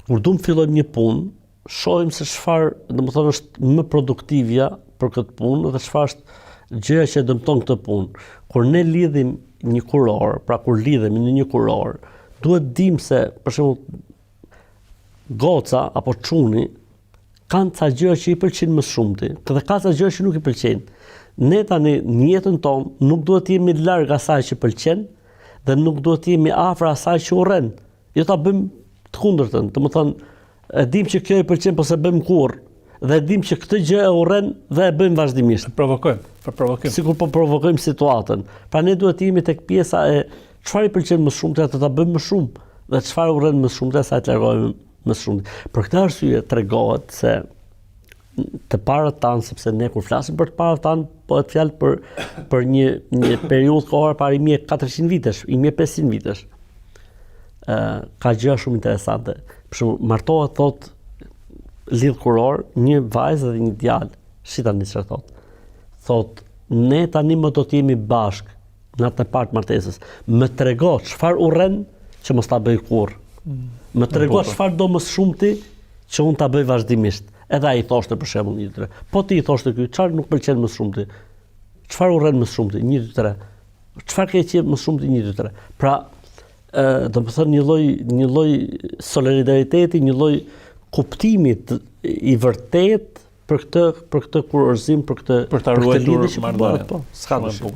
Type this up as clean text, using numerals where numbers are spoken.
Kur duam të fillojmë një punë, shohim se çfarë, domethënë është më produktivja për këtë punë dhe çfarë është gjëja që e dëmton këtë punë. Kur ne lidhim një kurorë, pra kur lidhemi në një kurorë, duhet dimë se, për shembull, goca apo çuni kanë ca gjëra që i pëlqejnë më shumti, dhe ka ca gjëra që nuk i pëlqejnë. Ne tani në jetën tonë nuk duhet të jemi larg asaj që pëlqen dhe nuk duhet të jemi afër asaj që urren. Jo ta bëjmë të kundërtën, domethënë e dim që kjo i pëlqen, po s'e bëjmë kurrë. Dhe e dim që këtë gjë e urren dhe e bëjmë vazhdimisht. E provokojmë, për provokim. Sikur po provokojmë situatën. Pra ne duhet të jemi tek pjesa e çfarë i pëlqen më shumë, atë ta bëjmë më shumë dhe çfarë urren më shumë, asaj të largohemi më shumë. Për këtë arsye tregohet se të parët tanë, sepse ne kur flasim për të parët tanë, bëhet fjalë për për një një periudhë kohore para 1400 vitesh, 1500 vitesh. Ë ka gjëra shumë interesante. Për shembull, martohet thot lidh kurorë, një vajzë dhe një djalë. Si tani çfarë thot? Thot, ne tani më do të jemi bashkë natën e parë të martesës. Më trego çfarë urren që mos ta bëj kurrë. Mm. Më trego çfarë do më shumti që unë ta bëj vazhdimisht. Edhe ai thoshte për shembull 1 2 3. Po ti i thoshte ky, çfarë nuk pëlqen më shumti? Çfarë urren më shumti? 1 2 3. Çfarë ke qejf më shumti 1 2 3. Pra, ë, domethënë një lloj një lloj solidariteti, një lloj kuptimi të, i vërtet për këtë për këtë kurorëzim, për këtë për ta ruajtur marrëdhënien. Po, s'ka më bukur.